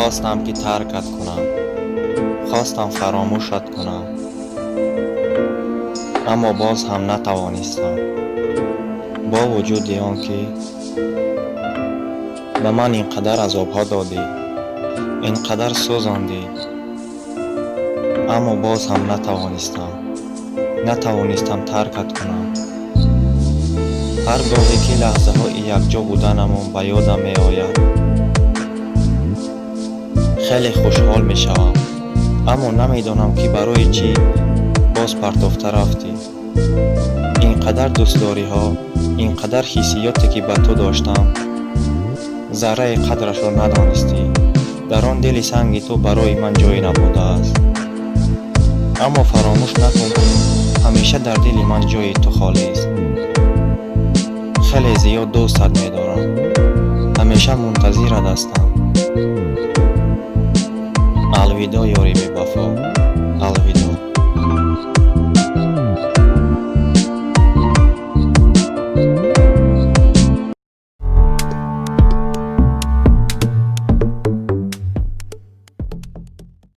Хостам, ки таркат кунам, хостам фаромӯшат кунам, аммо боз ҳам натавонистам. Бо вуҷуди он ки ба ман ин қадар азобҳо додӣ, ин қадар сӯзондӣ, аммо боз ҳам натавонистам, натавонистам таркат кунам. Ҳар гоҳе ки лаҳзаҳои якҷо буданамон ба ёдам меояд, хеле хушҳол мешавам, аммо намедонам, ки барои чӣ боз партофта рафтӣ. Ин қадар дӯстдориҳо, ин қадар ҳиссиёте, ки ба ту доштам, зарраи қадрашро надонистӣ. Дар он дили санги ту барои ман ҷое набудааст. Аммо фаромӯш накун, ки ҳамеша дар дили ман ҷои ту холист. Хеле зиёд дӯстат медорам, ҳамеша мунтазират ҳастам. Алвидоъ, ёри бевафо.